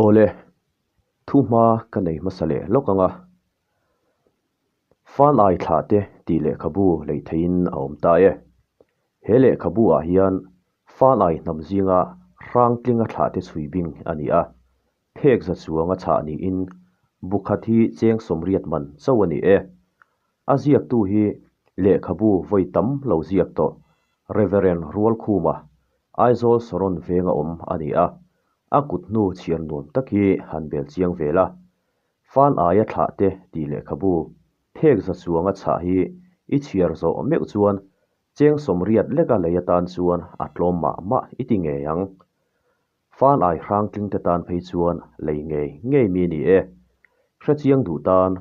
Awle, thu hma ka nei hmasa leh lawk ang a. Fan ai thlah te tih lehkhabu lei theihin a awm ta e. He lehkhabu ah hian fan ai hnam zinga hrangtlinga thlah te chhui bing a ni a. Phek za chuanga chhah niin bu khat hi cheng 80 man chauh a ni e. A ziaktu hi lehkhabu vawi tam lo ziak tawh Reverend Rualkhuma, Aizawl Saron venga awm a ni a. A kut hnu chhiar nuam tak hi han bel chiang ve la. Fan aia thlah te tih lehkhabu phek za chuanga chhah hi i chhiar zawh meuh chuan cheng 80 leka lei atan chuan a tlawm mah mah i ti ngei ang. Fan ai hrang tling te tan phei chuan lei ngei ngei mi ni e. Hrechiang duh tan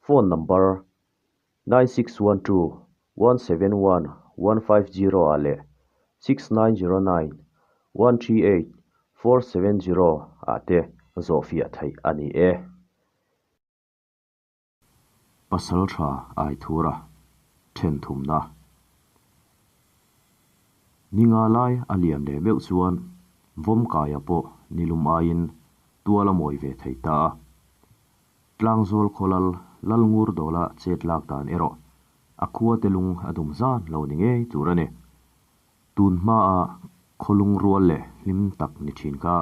phone number 9612 171 150 ah leh 6909 138 470 ah te zawhfiah theih a ni e. Pasaltha Aithura then thumna. Ni nga lai a liam leh meuh chuan Vawmkaia pawh nilum aiin tual a mawi ve thei ta a. Tlangzawl khawlal Lalngur dawla chet lak dan erawh a khua te lung a dum zan lo ni ngei tur a ni. Tun hmaa khawlung rual leh hlim tak ni thin kha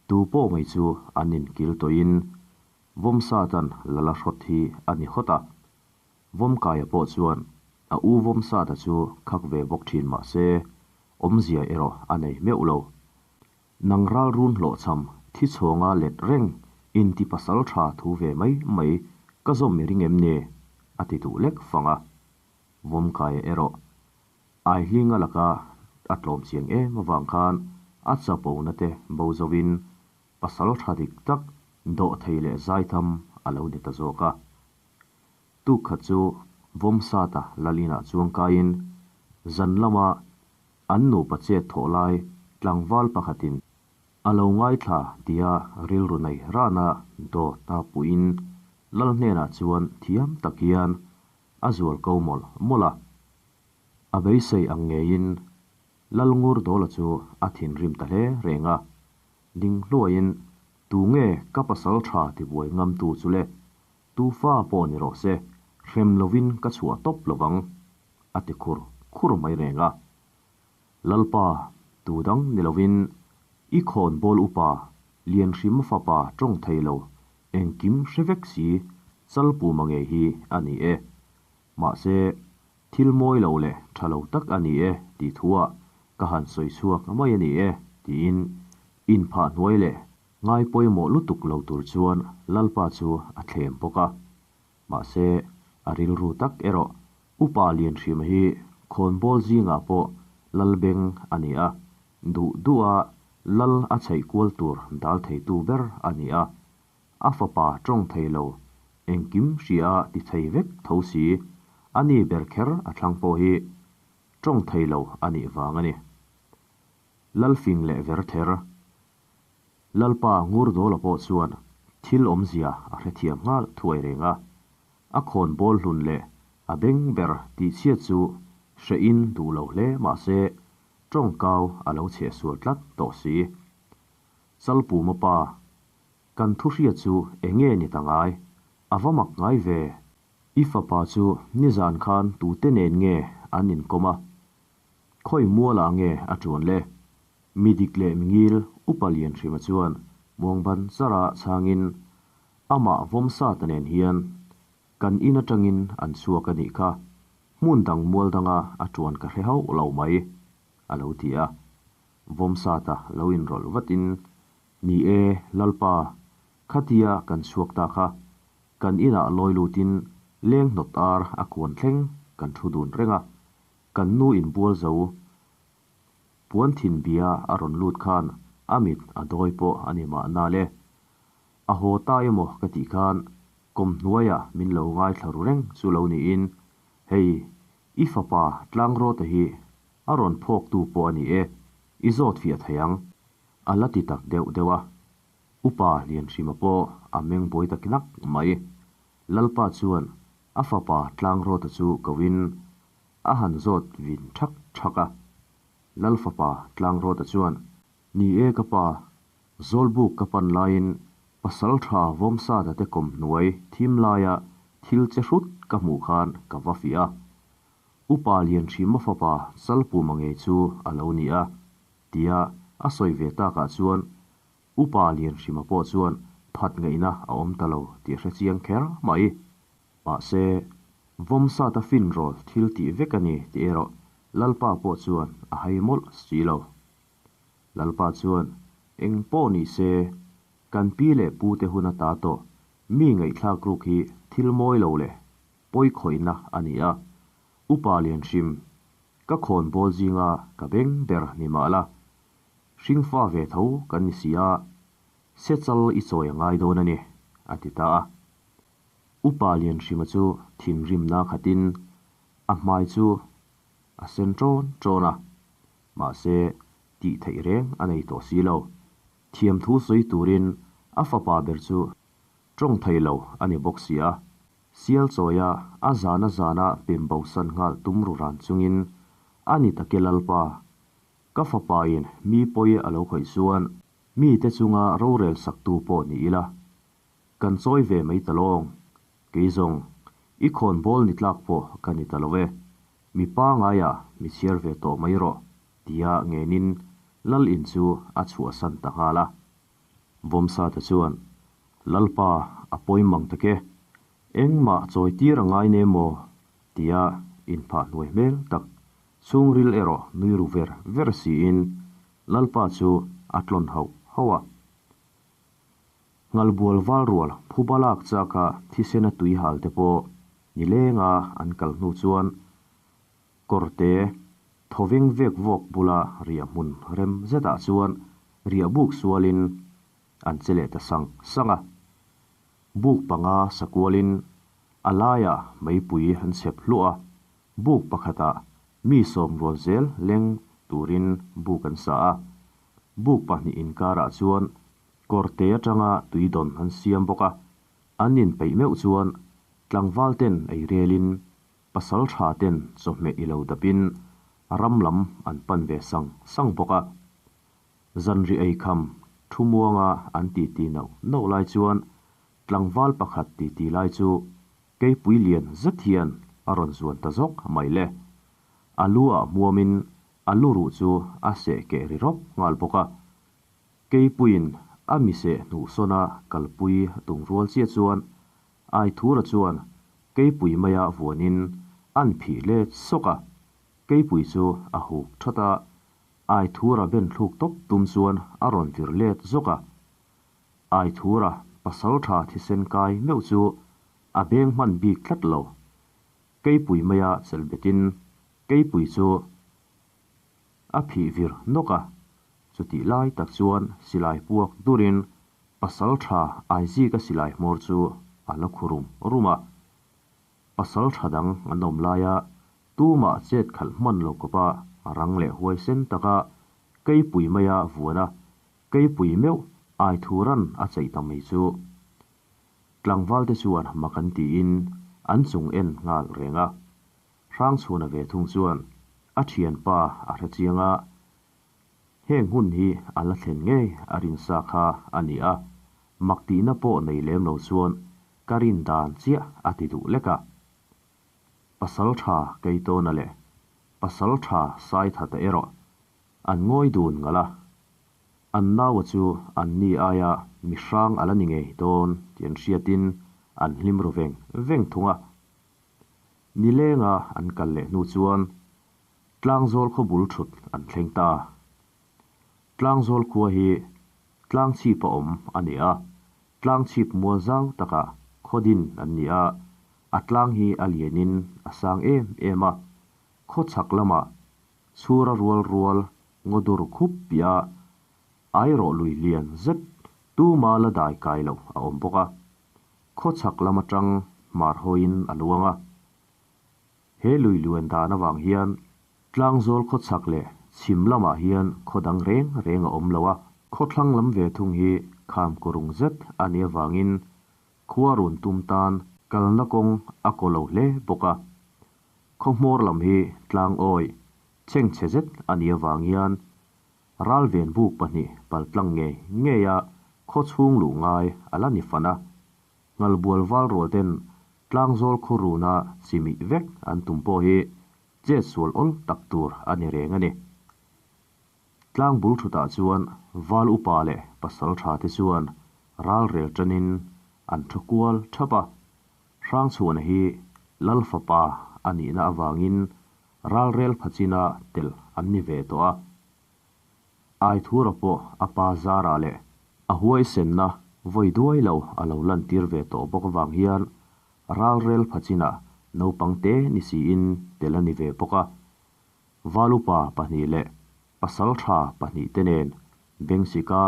tu pawh mai chu an inkil tawhin Vawmsatan lala hrawt hi a ni hawt a. Vawmkaia pawh chuan a u Vawmsata chu khak ve bawk thin mah se, awmzia erawh a nei meuh lo. Nang ral run hlawhchham thi chhawnga let reng inti pasal tha thu ve mai mai ka zawm i ring em ni? a ti duh lek fang a. Vawmkaia erawh Aihlinga laka a tlawm chiang em avang khan a chapona te bo zovin pasal tha dik tak dawh thei leh zaitham a lo ni ta zawk a. Tuk khat chu Vawmsata Lalina chuang kaiin zan lama an nupa chet thawh lai tlangval pakhatin a lo ngaithla tia rilru nei rana dawt a puhin Lal hnenah chuan thiam tak hian a zual ko mawlh mawlh a. A beisei ang ngeiin Lalngur Dawla chu a thinrim ta hle reng a. Ding hluaiin, Tu nge ka pasal tha tibuai ngamtu chu le? Tu fa pawh ni rawh se, hrem lovin ka chhuah tawp lovang, a ti khur khur mai reng a. Lalpa, tu dang ni lovin i khawn bawl upa Lianhrim fapa tawng thei lo, engkim hre vek si, Chalpuma ngei hi a ni e. Mahse, thil mawi lo leh tha lo tak a ni e tih thuah ka han sawi chhuak mai a ni e, tiin inphah hnuai leh ngai pawimawh lutuk lo tur chuan Lalpa chu a thlem bawk a. Mahse, a rilru tak erawh Upa Lianhrima hi khawnbawl zingah pawh Lalbeng a ni a, duh duha Lal a chheih kual tur dal theitu ber a ni a. A fapa tawng thei lo, engkim hria ti thei vek tho si, a ni ber kher a thlang pawh hi tawng thei lo a nih vang a ni. Lalfing leh Verther, Lalpa Ngurdawla pawh chuan thil awmzia a hrethiam nghal thuai reng a, a khawn bawl hlun leh a beng ber tihchhiat chu hrehin duh lo hle mah se tawngkau a lo chhehsual tlat tawh si. Chalpuma pa, Kan thu hriat chu enge ni ta ngai? A va mak ngai ve. I fapa chu nizan khan tute nen nge an inkawm a? Khawi mualah nge a ṭuan le? Mi dik leh mi ngil Upa Lianhrima chuan muangban chara chhangin amah Vawmsata nen hian kan in aṭangin an chhuak a nih kha, hmun dang mual danga a ṭuan ka hre hauh lo mai, a lo ti a. Vawmsata lo inrawlh vatin, Ni e, Lalpa, khatia kan chhuak ta kha, kan inah lawi lutin leng hnawt ar a kuan thleng kan thu dun reng a, kan nu inbual zo puan thin bia a rawn lut khan a mit a dawi pawh a ni mahna le. A haw ta emaw ka tih khan kawm hnuaiah min lo ngaithla ru reng chu lo niin, hei i fapa Tlangrawta hi a rawn phawktu pawh a ni e, i zawt fiah thei ang. A la ti tak deuh deuh a, Upa Lianhrima pawh a meng buai ta knak mai. Lalpa chuan a fapa Tlangrawta chu koin a han zawt vin thak thak a. Lal fapa Tlangrawta chuan, Ni e ka pa, Zawlbuk ka pan laiin Pasalṭha Vawmsata te kawmhnuai thim laia thil che hrut ka hmuh khan ka va fiah a. Upa Lianhrima fapa Chalpuma ngei chu a lo ni a, tia a sawi ve takah chuan Upa Lianhrima pawh chuan phat ngaihna a awm ta lo tih a hre chiang kher mai. Mahse, Vawmsata finrawl thil tih vek a ni tih erawh Lalpa pawh chuan a hai mawlh si lo. Lalpa chuan, Eng pawh ni se, kan pi leh pute hun ata tawh mi ngaihthlak ruk hi thil mawi lo leh pawi khawihna a ni a, Upa Lianhrim, ka khawnbawl zinga ka beng ber ni mah la, hringfa ve tho kan ni si a, se chal i chawi a ngai dawn a ni, a ti ta a. Upa Lianhrima chu thinrimna khatin a hmai chu a sen ṭawn ṭawn a, mahse tih theih reng a nei tawh si lo. Thiamthu sawi turin a fapa ber chu ṭawng thei lo a ni bawk si a, sial chawia a zana zana pem bosan nghal tum ru ran chungin a ni take Lalpa, ka fapain mi pawi a lo khawih chuan mite chunga rorel saktu pawh ni ila, Kan chawi ve mai ta lawng. Kei zawng, i khawnbawl ni tlak pawh ka ni ta lo e. Mi pangaiah mi chhiar ve tawh mai rawh, tia ngenin Lal in chu a chhuahsan ta nghal a. Vawmsata chuan, Lalpa, a pawi mang tak e. Engmah chawi tir a ngai ne maw? tia inphah hnuai hmel tak, chhungril erawh nui ru ver ver siin Lalpa chu a tlawn hauh hauh a. Nghalbual val rual phuba lak chaka thisena tui hal te pawh nilenga an kal hnu chuan kawrte thawveng vek vawk bula riah hmun rem zetah chuan riah buk sualin an che leh ta sang sang a. Buk panga sakualin a laiah meipui an chhep hluah a, buk pakhatah mi sawmrual zel leng turin buk an sa a. Buk pahnih inkarah chuan Kawrte atanga tui dawn an siam bawk a, an inpeih meuh chuan tlangval ten ei relin pasal tha ten chawhmeh i lo dapin ram lam an pan ve sang sang bawk a. Zanri ei kham thu muanga an titi nauh nauh lai chuan tlangval pakhat titi lai chu keipui lian zet hian a rawn zuan ta zawk mai le. A lu ah hmuamin a lu ruh chu a seh keh ri rawp nghal bawk a. Keipuiin a miseh hnuhsawna kalpui a tum rual chiah chuan Aithura chuan keipui maia vuanin an phih let sawk a, keipui chu a huk that a, Aithura ben thluk tawp tum chuan a rawn vir let zawk a. Aithura pasaltha thisen kai meuh chu a beng hman bik tlat lo. Keipui maia chelh betin keipui chu A phih vir nawk a, chutih lai tak chuan silai puak durin pasal tha Aizika silai hmawr chu a la khu rum rum a. Pasal tha dang an awm laia tumah chet khalh hman lo kawpa rang leh huaisen taka keipui maia vuana keipui meuh Aithuran a cheih ta mai chu tlangvalte chuan mak an tiin an chung en nghal reng a. Hrangchhuana ve thung chuan a thianpa a hre chiang a, heng hun hi a la thlen ngei a rinsa kha a ni a, mak tihna pawh nei lem lo chuan ka rin dan chiah a ti duh lek a. Pasal tha Keitawna leh Pasal tha Saithata erawh an ngawi dun ngalh a, an naua chu an ni aia mi hrang a la ni ngei dawn tih an hriatin an hlim ru veng veng thung a. Nilenga an kal leh hnu chuan Tlangzawl khaw bul thut an thleng ta. Tlangzawl khua hi Tlangchhip a awm a ni a, Tlangchhip mual zau takah khaw din an ni a, a tlang hi a lianin a sang em em a, khaw chhak lamah chhura rual rual ngaw dur khup piah airawh lui lian zet tuma la dai kai loh a awm bawk a. Khaw chhak lam atang hmar hawiin a luang a. He lui luan dan avang hian Tlangzawl khaw chhak leh chhim lamah hian khaw dang reng reng a awm lo a. Khaw thlang lam ve thung hi kham kurung zet a nih avangin khua run tum tan kalna kawng a kaw lo hle bawk a. Khaw hmawr lam hi tlang awi chhengchhe zet a nih avang hian. Ralven buk pahnih paltlang ngei ngeia khaw chhung luh ngai a la ni fan a. Nghalbual val rual ten Tlangzawl khaw runa chimih vek an tum pawh hi chet sual awl tak tur a ni reng a ni. Tlang bul thutah chuan val upa leh pasal tha te chuan ral rel tanin an thu kual thap a. Hrangchhuana hi Lal fapa a nihna avangin ral rel phachina tel an ni ve tawh a. Aithura pawh a pa zarah leh a huaisenna vawi duai lo a lo lantir ve tawh bawk avang hian ralrel phachinah naupang te ni siin tel a ni ve bawk a. Valupa pahnih leh pasaltha pahnih te nen Bengsika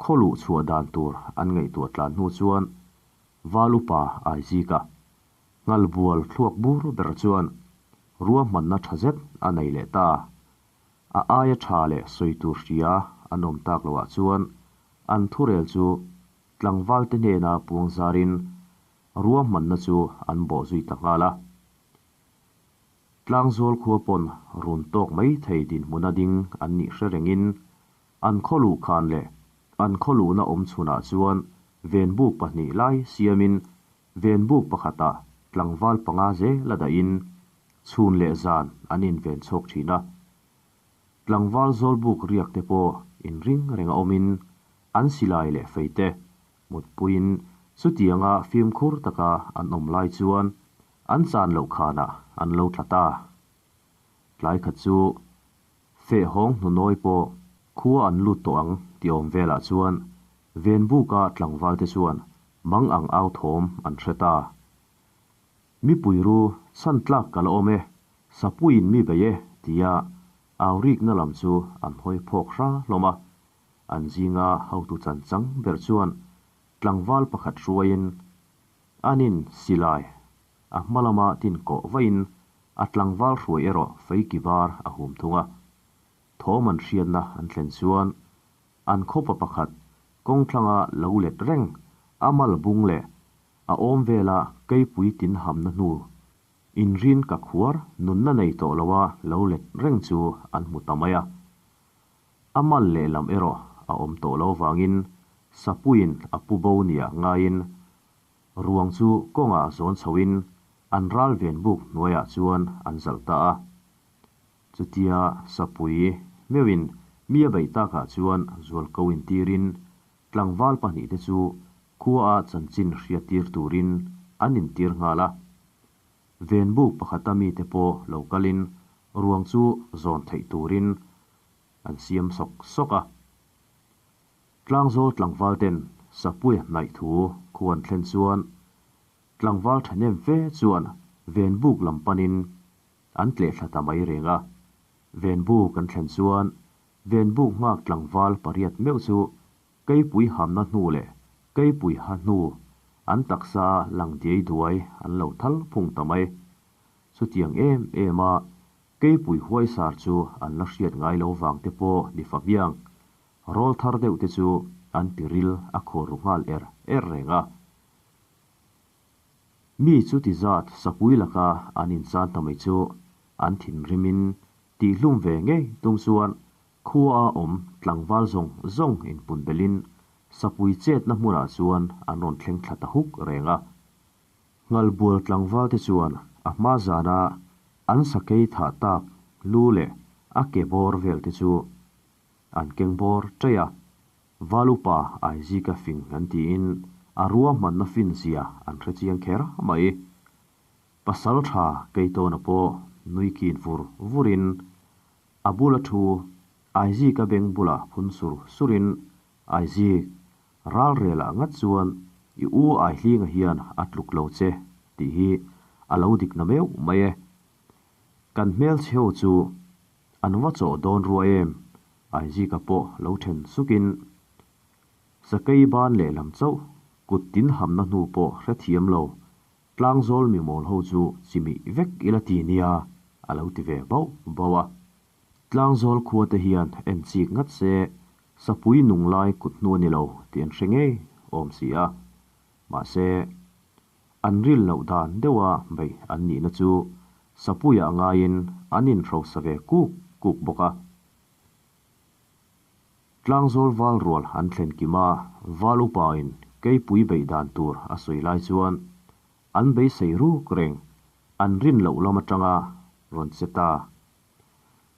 khaw luh chhuah dan tur an ngaihtuah tlan hnu chuan Valupa Aizika nghalbual thluak bur ber chuan ruahmanna tha zet a nei leh ta. A aia tha leh sawi tur hria an awm tak loah chuan an thurel chu tlangvalte hnena puang zarin ruahmanna chu an bawh zui ta nghal a. Tlangzawl khua pawn run tawk mai thei dinhmuna ding an nih hre rengin an khaw luh khan leh an khaw luhna awm chhunah chuan venbuk pahnih lai siamin venbuk pakhatah tlangval panga zel a dahin chhun leh zan an inven chhawk thin a. Tlangval zawlbuk riak te pawh inring reng a awmin an silai leh fei te mutpuiin chutianga fimkhur taka an awm lai chuan an chan loh khanah an lo tla ta. Tlai khat chu fehhawng hnunawi pawh khua an lut tawh ang tih awm velah chuan venbuka tlangval te chuan mang ang au thawm an hre ta. Mipui ru chhan tlak ka la awm e, Sapuiin mi bei e tia au rikna lam chu an hawi phawk hra hlawm a. An zinga hotu chan chang ber chuan tlangval pakhat hruaiin anin silai a hma lama tin kawh vain a tlangval hruai erawh feiki var a hum thung a. Thawm an hriatna an thlen chuan an khawpa pakhat kawngthlanga lo let reng a mal bung leh a awm vela keipui tin hamna hnu inrin ka khuar nunna nei tawh loa lo let reng chu an hmu ta mai a. A mal lehlam erawh a awm tawh lo vangin Sapuiin a pu bo nia ngaiin ruang chu kawngah zawn chhoin an ral ven buk hnuaiah chuan an zalh ta a. Chutia Sapui meuhin mi a beih takah chuan zualko intirin tlangval pahnihte chu khuaah chanchin hriattir turin an intir nghal a. Venbuk pakhata mite pawh lo kalin ruang chu zawn theih turin an siam sawk sawk a. Tlangzawl tlangval ten Sapuia hnaih thu khu an thlen chuan tlangval thahnem fe chuan Venbuk lam panin an tleh thla ta mai reng a. Venbuk an thlen chuan Venbuk nghak tlangval pariat meuh chu Keipui hamna hnu leh keipui ha hnu an taksa lang diai duai an lo thal phung ta mai. Chutiang em em a keipui huaisar chu an la hriat ngai lo vang te pawh ni fa biang rawl thar deuh te chu an tiril a khawr ru nghal er er reng a. Mi chuti zat sapui laka an inchan ta mai chu an thinrimin tihhlum ve ngei tum chuan Khua a awm tlangval zawng zawng inpun belhin sapui chetna hmunah chuan an rawn thleng thla ta huk reng a. Nghalbual tlangval te chuan a hma zana an sakei thah tak lu leh a ke bawr vel te chu an keng bawr chaih a, Valupa Aizika fing an tiin a ruahmanna fin zia an hre chiang kher mai. Pasal tha Keitawna pawh nui kin vur vurin A bula thu, Aizika beng bulah phun sur surin, Aizik, ralrelah ngat chuan i u Aihlinga hian a tluk lo che tih hi a lo dik na meuh mai e. Kan hmelchhe ho chu an va chawh dawn rua em? Aizika pawh lo then sukin, Sakei ban lehlam chauh kut tin hamna hnu pawh hrethiam lo Tlangzawl mi mawl ho chu chimih vek ila ti nia a lo ti ve bauh bauh a. Tlangzawl khua te hian en chik ngat se sapui nung lai kut hnu a ni lo tih an hre ngei awm si a. Mahse, an ril loh dan deuha beih an nihna chu sapuiah ngaiin an inhrosa ve kuk kuk bawk a. Tlangzawl val rual an thlen kim a, val upain keipui beih dan tur a sawi lai chuan an beisei ruk reng, an rin loh lam atanga rawn che ta.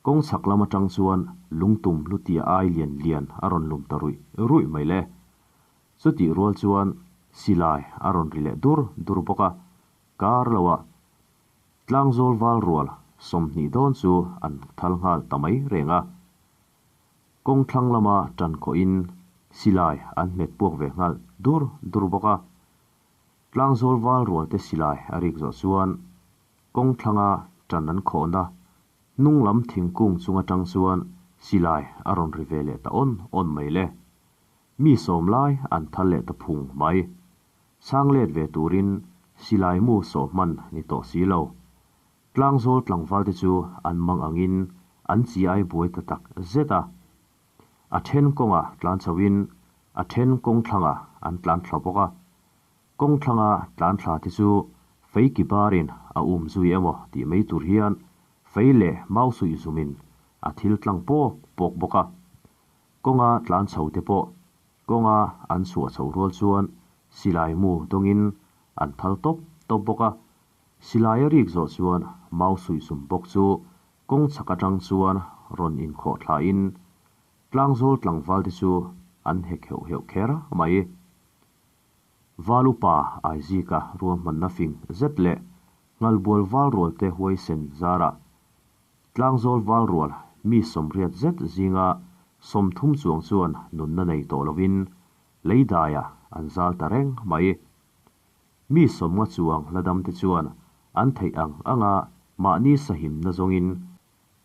Kawng chhak lam atang chuan lungtum hlutia ai lian lian a rawn lum ta ruih ruih mai le. Chutih rual chuan silai a rawn ri leh dur dur bawk a, kar loah Tlangzawl val rual 20 dawn chu an thal nghal ta mai reng a. Kawng thlang lama tan khawhin silai an hmet puak ve nghal dur dur bawk a. Tlangzawl val rualte silai a rik zawh chuan kawng thlanga tan an khawhna hnung lam thingkung chung atang chuan silai a rawn ri ve leh ta awn awn mai le. Mi sawm lai an thal leh ta phung mai. Chhang let ve turin silai mu sawh hman ni tawh si lo. Tlangzawl tlangvalte chu an mang angin an chi ai buai ta tak zet a. A then kawngah tlan chhoin a then kawng thlangah an tlan thla bawk a. Kawng thlanga tlan thla te chu fei ki barin a um zui emaw tih mai tur hian fei leh mau suih zumin a thil tlang pawk pawk bawk a. Kawnga tlan chho te pawh kawnga an chhuah chhoh rual chuan silai mu dawngin an thal tawp tawp bawk a. Silai a rik zawh chuan mau suih zum bawk chu kawng chhak atang chuan rawn inkhawh thlain tlangzawl tlangval te chu an hek heuh heuh kher mai. Val upa Aizika ruahmanna fing zet leh Nghalbual val rual te huaisen zarah Tlangzawl val rual mi 80 zet zinga 30 chuang chuan nunna nei tawh lovin leidaiah an zal ta reng mai. Mi 50 chuang la dam te chuan an theih ang anga mahni sahimna zawngin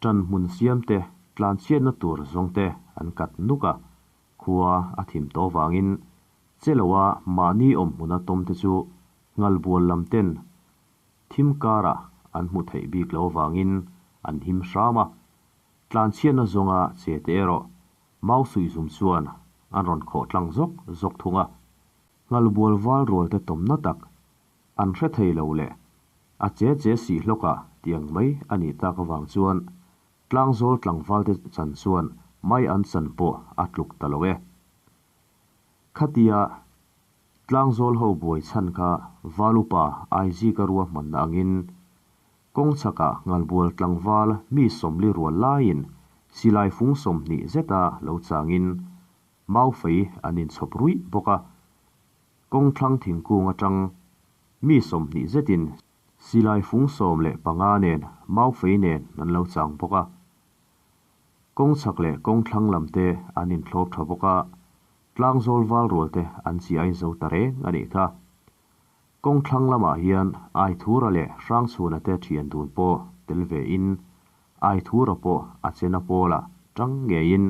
tan hmun siam te tlanchhiatna tur zawng te an kat nuk a, khua a thim tawh vangin che loa mahni awm hmuna tawm te chu Nghalbual lam ten thim karah an hmu theih bik lo vangin an him hram a, tlanchhiatna zawnga che te erawh mau suih zum chuan an rawn khawh tlang zawk zawk thung a. Nghalbual val rual te tawmna tak an hre thei lo leh a che che sih hlawkah tiang mai a nih tak avang chuan tlangzawl tlangval te chan chuan mai an chan pawh a tluk ta lo e. Khatia Tlangzawl ho buai chhan kha Valupa Aizika ruahmanna angin kawng chhakah Nghalbual tlangval mi 40 rual laiin silai fung 20 zeta lo changin mau fei an inchhawp ruih bawk a. Kawng thlang thingkung atang mi 20 zetin silai fung 15 nen mau fei nen an lo chang bawk a. Kawng chhak leh kawng thlang lam te an inthlawp tha bawk a. Tlangzawl val rual te an chi ai zo ta reng a nih kha. Kawng thlang lamah hian Aithura leh Hrangchhuna te thian dun pawh tel ve in Aithura pawh a chena pawlah tang ngeiin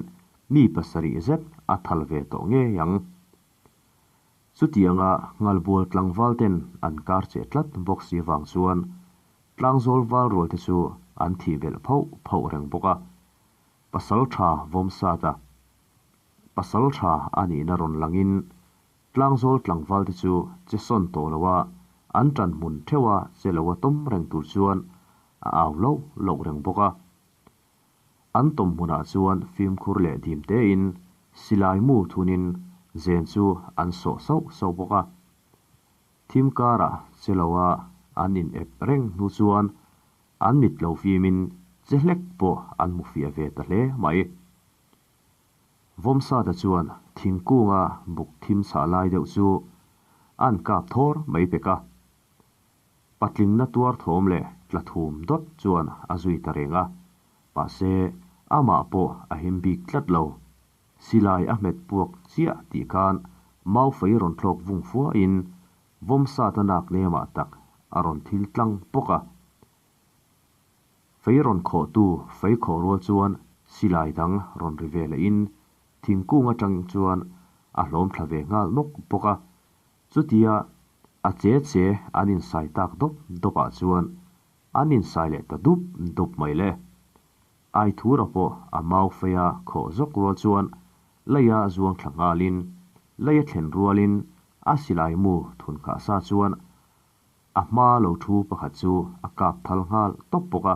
mi 7 zet a thal ve tawh ngei ang. Chutianga Nghalbual tlangval ten an kar che tlat bawk si vang chuan Tlangzawl val rual te chu an thih belh phoh phoh reng bawk a. Pasal tha vawm sat a. Pasal tha a nihna rawn langin Tlangzawl tlangval te chu che sawn tawh lo a, an tan hmun theuh a che lo a tawm reng tur chuan a au loh loh reng bawk a. An tawm hmunah chuan fimkhur leh dim tein silai mu thunin zen chu an sawh sauh sauh bawk a. Thim karah che lo a an in ep reng hnu chuan an mit lo fimin che hlek pawh an hmu fiah ve ta hle mai. Vawmsata chuan thingkunga buk thim chhah lai deuh chu an kap thawr mai pek a. Patlingna tuar thawm leh tla thum dawt chuan a zui ta reng a, mahse amah pawh a him bik tlat lo. Silai a hmet puak chiah tih khan mau fei rawn thlawk vung fuahin Vawmsata nak lemah tak a rawn thil tlang pawk a. Fei rawn khawhtu fei khawh rual chuan silai dang rawn ri ve lehin thingkung atang chuan a hlawm thla ve nghal nawk bawk a. Chutia a che che an insai tak dawp dawpah chuan an insai leh ta dup dup mai le. Aithura pawh a mau feia khawh zawk rual chuan leia zuang thla nghalin leia thlen rualin a silai mu thun khah sa chuan a hma lo thu pakhat chu a kap thal nghal tawp bawk a.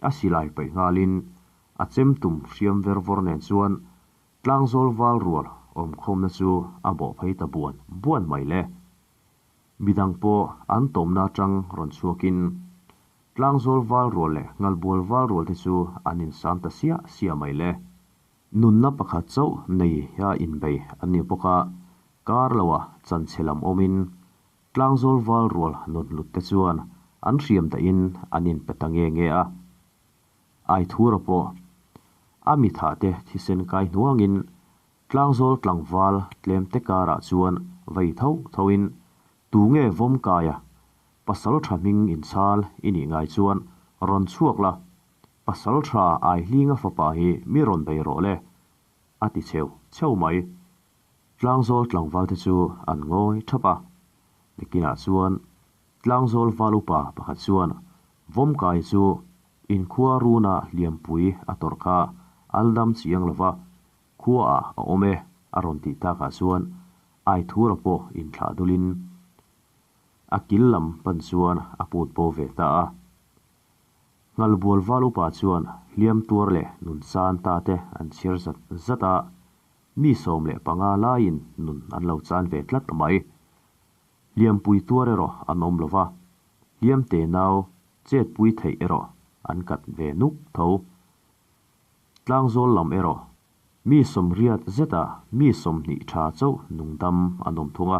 A silai paih nghalin a chem tum hriam ver vawr nen chuan Tlangzawl val rual awmkhawmna chu a bawh phei ta buan buan mai le. Midang pawh an tawmna atang rawn chhuakin Tlangzawl val rual leh Ngalbual val rual te chu an insam ta siah siah mai le. Nunna pakhat chauh nei a inbei an ni bawk a, kar loah chanchhe lam awmin Tlangzawl val rual nun hlut te chuan an hriam dahin an inpe ta nge nge a. Aithura pawh a mi thah te thisen kai hnuangin Tlangzawl tlangval tlem te karah chuan vei tho thoin Tunge Vawmkaia pasal tha hming inchhal i nih ngai chuan rawn chhuak la, pasal tha Aihlinga fapa hi mi rawn bei rawh le, a ti cheu cheu mai. Tlangzawl tlangval te chu an ngawi thap a, nikinah chuan Tlangzawl val upa pakhat chuan Vawmkai chu inkhua runa hliampui a tawrh kha al dam chiang lova khuaah a awm e a rawn tih takah chuan Aithura pawh inthlah dulin a kil lam pan chuan a put bo ve ta a. Nghalbual val upa chuan hliam tuar leh nunsan ta te an chhiar zat zat a, Mi 15 laiin nun an lo chan ve tlat mai. Hliampui tuar erawh an awm lo va, hliam te nau chetpui theih erawh an kat ve nuk tho. Tlangzawl lam erawh mi 80 zetah mi 20 tha chauh nungdam an awm thung a.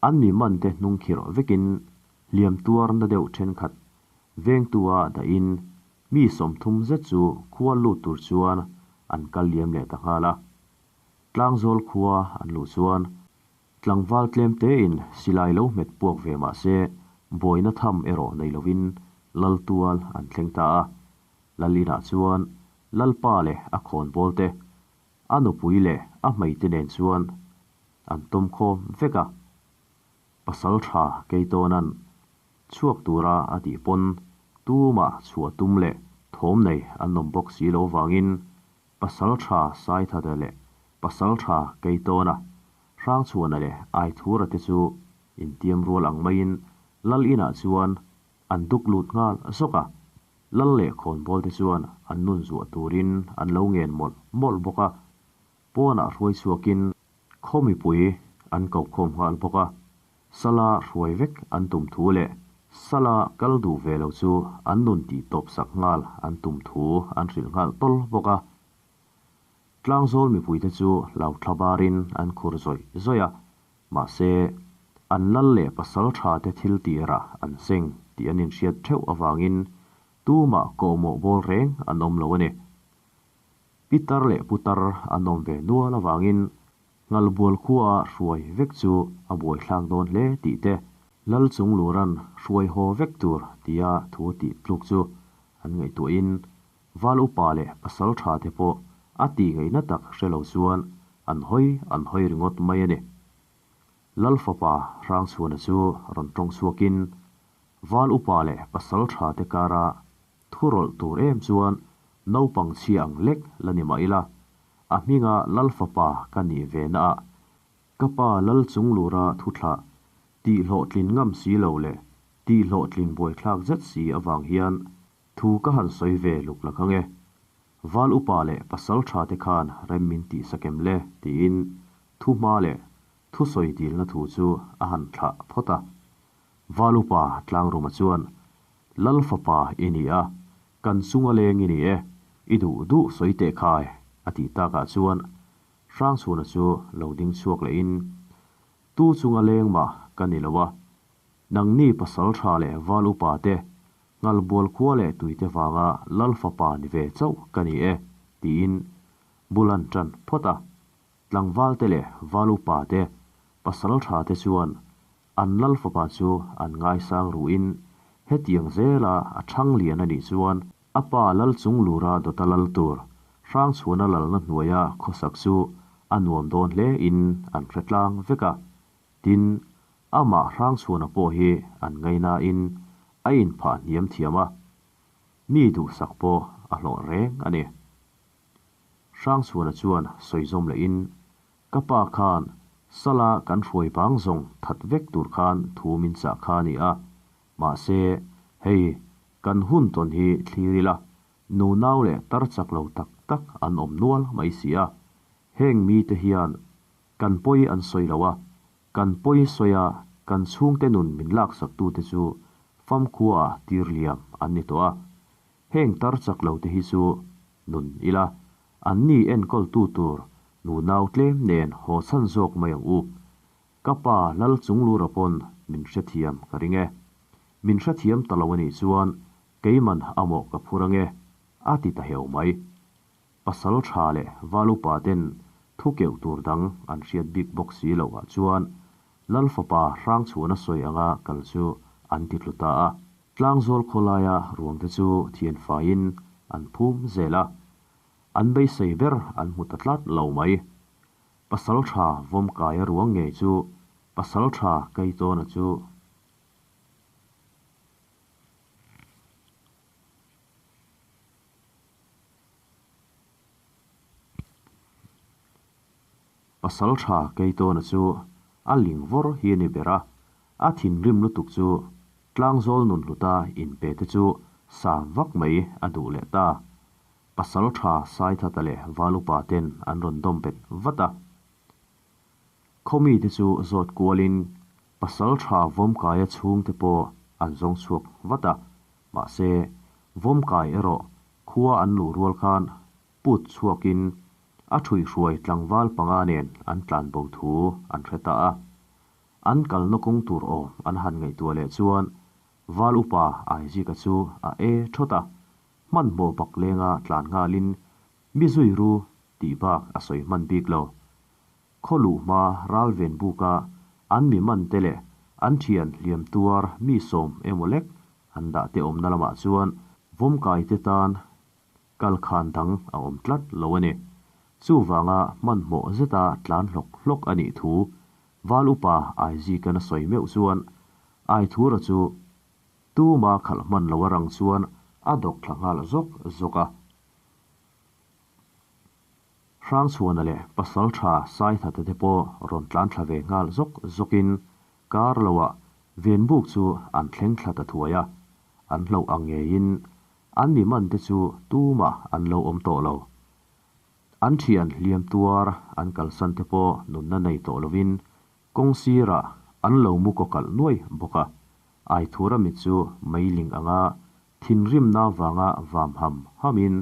An mi man te hnung khirh vekin hliam tuar na deuh thenkhat vengtua dahin Mi 30 zet chu khua lut tur chuan an kal liam leh ta nghal a. Tlangzawl khua an luh chuan tlangval tlem tein silai lo hmet puak ve mah se buaina tham erawh nei lovin lal tual an thleng ta a. Lal inah chuan Lalpa leh a khawnbawl te, a nupui leh a hmeite nen chuan an tawm khawm vek a. Pasal tha Keitawna'n chhuak tura a tih pawn tumah chhuah tum leh thawm nei an awm bawk si lo vangin Pasal tha Saithata leh Pasal tha Keitawna, Hrangchhuana leh Aithura te chu intiam rual ang maiin Lal inah chuan an duk lut nghal zawk a, Lal leh khawnbawl te chuan an nun zuah turin an lo ngen mawlh mawlh bawk a, pawnah hruai chhuakin Khaw mipui an ko khawm nghal bawk a, Sala hruai vek an tum thu leh Sala kal duh ve lo chu an nun tih tawp sak nghal an tum thu an hrilh nghal tawl bawk a. Tlangzawl mipuite chu hlau thla barin an khur zawih zawih a, mahse, an lal leh pasal tha te thil tirah an seng tih an inhriat theuh avangin tumah kawhmawh bawl reng an awm lo a ni. Pitar leh putar an awm ve nual avangin Nghalbual khuaa hruai vek chu a buaithlak dawn hle tih te, Lal Chunglura'n hruai haw vek tur tia thu tih tluk chu an ngaihtuahin Val upa leh pasal tha te pawh a tih ngaihna tak hre lo chuan an hawi an hawi ringawt mai a ni. Lal fapa Hrangchhuana chu rawn tawng chhuakin Val upa leh pasal tha te kara Thu rawlh tur em chuan naupang chhia ang lek la ni mah ila, a hminga Lal fapa ka nih ve na ah ka pa Lal Chunglura thu thlah tih hlawhtlin ngam si lo leh tih hlawhtlin buaithlak zet si avang hian thu ka han sawi ve luk la kang e. Val upa leh pasal tha te khan rem min tih sakem le tiin thu hma leh thu sawi dilna thu chu a han thlah phawt a. Val upa Tlangruma chuan Lal fapa i ni a, kan chunga leng i ni e, i duh duh sawi teh khai, a tih takah chuan Hrangchhuna chu lo ding chhuak lehin, Tu chunga leng mah ka ni lo a, nangni pasal tha leh val upa te, Nghalbual khua leh tuite vanga Lal fapa ni ve chauh ka ni e, tiin bul an tan phawt a. Tlangval te leh val upa te, pasal tha te chuan An lal fapa chu an ngaisang ruhin hetiang zela a thang lian a nih chuan a pa lal chung lura dawta lal tur Hrangchhuana lalna hnuaia khawsak chu a nuam dawn hle in an hre tlang vek a. Tin, amah Hrangchhuana pawh hi an ngainain a inphah hniam thiam a, mi duhsak pawh a hlawh reng a ni. Hrangchhuana chuan sawi zawm lehin Ka pa khan Sala kan hruai vang zawng that vek tur khan thu min chah kha a ni a, mahse, hei, kan hun tawn hi thlir ila, nunau leh tar chak lo tak tak an awm nual mai si a. Heng mite hian kan pawi an sawi lo a, kan pawi sawi a kan chhungte nun min laksak tute chu famkhua ah tir liam an ni tawh a. Heng tar chak lo te hi chu nun ila, an ni enkawl tu tur nunau tlem nen haw chhan zawk mai ang u. Ka pa Lal Chunglura pawn min hrethiam ka ring e. Min hrethiam ta lo a nih chuan keiman a mawh ka phur ange, a ti ta heu mai. Pasal tha leh val upa ten thu keuh tur dang an hriat bik bawk si loh ah chuan Lal fapa Hrangchhuana sawi anga kal chu an ti tlu ta a. Tlangzawl khawlaia ruangte chu thianfaiin an phum zel a. An beisei ber an hmu ta tlat lo mai. Pasalṭha Vawmkaia ruang ngei chu Pasalṭha Keitawna chu Pasalṭha Keitawna chu a ling vawr hi a ni ber a, a thinrim lutuk chu Tlangzawl Nunhluta inpe te chu sa vak mai a duh leh ta. Pasalṭha Saithata leh Valupa ten an rawn dawm bet vat a. Khawmite chu zawt kualin Pasalṭha Vawmkaia chhungte pawh an zawng chhuak vat a, mahse Vawmkai erawh khua an luh rual khan put chhuakin a ṭhuihruai tlangval panga nen an tlan bo thu an hre ta a. An kalna kawng tur awm an han ngaihtuah leh chuan Val upa Aizika chu a e ṭhawt a, Hmanhmawh bak lenga tlan nghalin mi zui ru tih bak a sawi hman bik lo. Khaw luh hma ral ven buka an mi man te leh an thian hliam tuar mi sawm emaw lek an dah te awmna lamah chuan vawmkai te tan kal khan dang a awm tlat lo a ni. Chuvanga hmanhmawh zeta tlan hlawk hlawk a nih thu Val upa Aizikan a sawi meuh chuan Aithura chu Tuma khalh hman lo a rang chuan a dawk thla nghal zawk zawk a. Hrangchhuana leh Pasaltha Saithata te pawh rawn tlan thla ve nghal zawk zawkin kar loah Venbuk chu an thleng thla ta thuai a. An hlauh ang ngeiin an mi man te chu tumah an lo awm tawh lo. An thian hliam tuar an kalsan te pawh nunna nei tawh lovin Kawng sirah an lo mu kaw kalh nuai bawk a, Aithura mit chu meiling anga thinrimna vanga vam ham hamin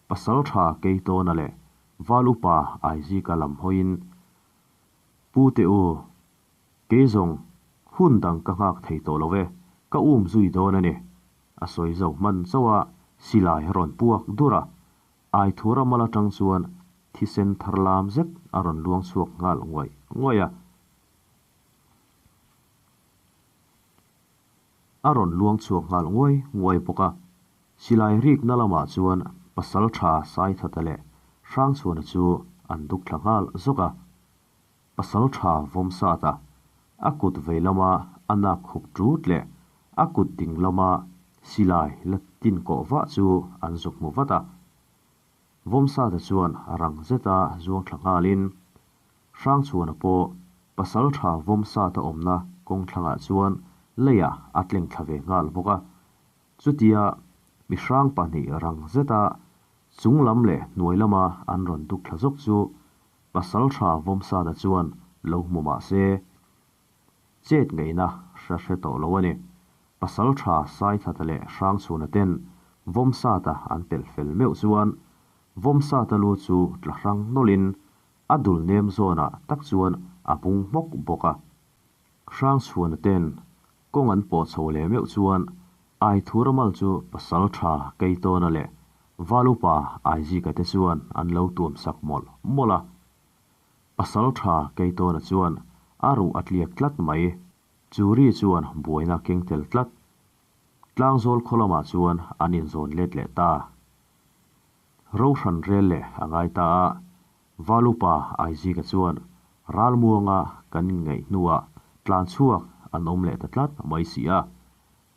Pasaltha Keitawna leh Val Upa Aizika lam hawiin, Pu te u, kei zawng hun dang ka nghak thei tawh lo e, ka um zui dawn a ni, a sawi zo hman chauh a, silai rawn puak dur a, Aithura mal atang chuan thisen thar lam zet a rawn luang chhuak nghal nguai nguai a. A rawn luang chhuak nghal nguai nguai bawk a. Silai rikna lamah chuan pasal tha Saithata leh Hrangchhuana chu an duk thla nghal zawk a. Pasal tha Vawmsata a kut vei lama a nak khup tut leh a kut ding lama silai la tin kawh vah chu an zuk hmu vat a. Vawmsata chuan rang zeta zuang thla nghalin Hrangchhuana pawh pasal tha Vawmsata awmna kawng thlangah chuan leiah a tleng thla ve nghal bawk a. Chutia mihrang pahnih rang zeta chung lam leh hnuai lama an rawn duk thla zawk chu Pasalṭha Vawmsana chuan lo hmu mah se, chet ngaihna hre hre tawh lo a ni. Pasalṭha Saithata leh Hrangchhuna ten Vawmsata an pelh fel meuh chuan Vawmsata lu chu tla hrang nawlhin a dul nem zawnah tak chuan a bung hmawk bawk a. Hrangchhuana ten kawng an pawh chho leh meuh chuan Aithuramal chu Pasalṭha Keitawna leh Val upa Aizika te chuan an lo tuam sak mawlh mawlh a. Pasalṭha Keitawna chuan a ruh a tliak tlat mai. Chu ri chuan buaina keng tel tlat. Tlangzawl khaw lamah chuan an inzawn let leh ta. Rohran rel leh a ngai ta a, Val upa Aizika chuan ralmuanga kan inngaih hnuah tlan chhuak an awm leh ta tlat mai si a.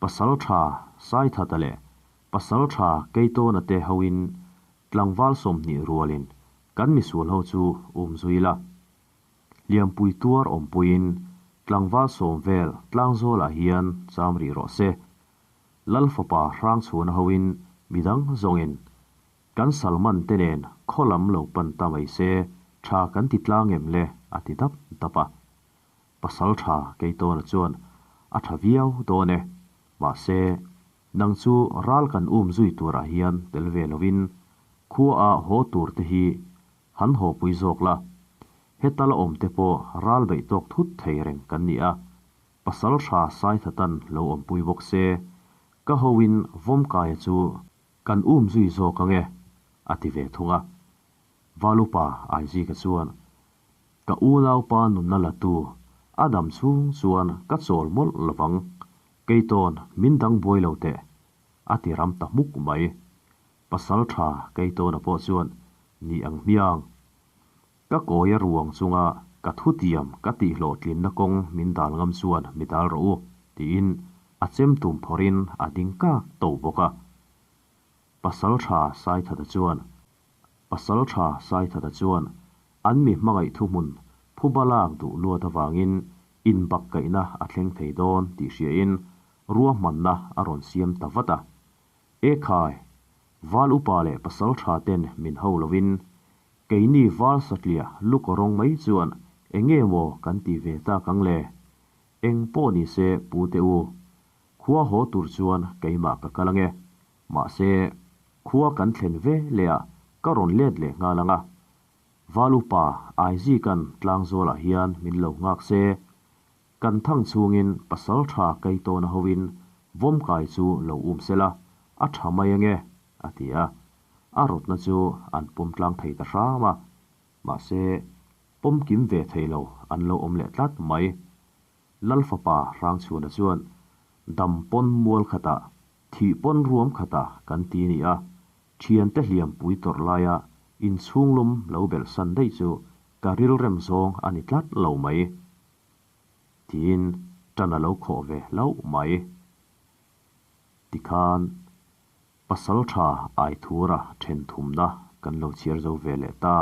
Pasalṭha Saithata leh Pasalṭha Keitawna te hoin tlangval 20 rualin kan misual ho chu um zui la. Hliampui tuar awmpuiin tlangval sawm vel tlangzawlah hian cham rih rawh se. Lal fapa Hrangchhuana hoin midang zawngin kan Salman te nen khaw lam lo pan ta mai se Tha kan ti tlang em le? a ti dap dap a. Pasaltha Keitawna chuan, A tha viau dawn e. Mahse, nang chu ral kan um zui turah hian tel ve lovin khuaah haw tur te hi han haw pui zawk la. Heta la awm te pawh ral beih tawk thut thei reng kan ni a. Pasaltha Saithatan lo awmpui bawk se, ka hoin Vawmkaia chu kan um zui zawk ang e, a ti ve thung a. Valupa Aizika chuan, Ka unaupa nunna la tu, a dam chhung chuan ka chawl mawlh lovang, Keitawn min dang buai lo teh, a ti ram ta hmuk mai. Pasaltha Keitawna pawh chuan, Ni ang hmiang. Ka kawi a ruang chunga ka thutiam ka tihhlawhtlinna kawng min dal ngam chuan mi dal rawh u, tiin a chem tum phawrhin a ding kak to bawk a. Pasaltha Saithata chuan Pasaltha Saithata chuan an mi hmangaih thuhmun phuba lak duh luat avangin inbakkaihna a thleng thei dawn tih hriain ruahmanna a rawn siam ta vat a. Ekhai! Val upa leh pasaltha ten min ho lovin Keini val satliah lukaw rawng mai chuan enge maw kan ti ve tak ang le? Eng pawh ni se pu te u, khua haw tur chuan keimah ka kal ange. Mahse, khua kan thlen ve leh ah ka rawn let leh nghal ang a. Val upa Aizikan tlangzualah hian min lo nghak se, kan thang chhungin pasaltha Keitawna hoin vawmkai chu lo um sela a tha mai ange, a ti a. A rawtna chu an pawm tlang thei ta hram a, mahse pawm kim ve thei lo an lo awm leh tlat mai. Lal fapa Hrangchhuana chuan dam pawn mual khatah, thih pawn ruam khatah kan ti ni a, thiante hliam pui tawrh laia inchhunglum lo belh san daih chu ka rilrem zawng a ni tlat lo mai. Tiin tan a lo khawh ve hlauh mai. Tikhan Pasaltha Aithura then thumna kan lo chhiar zo ve leh ta.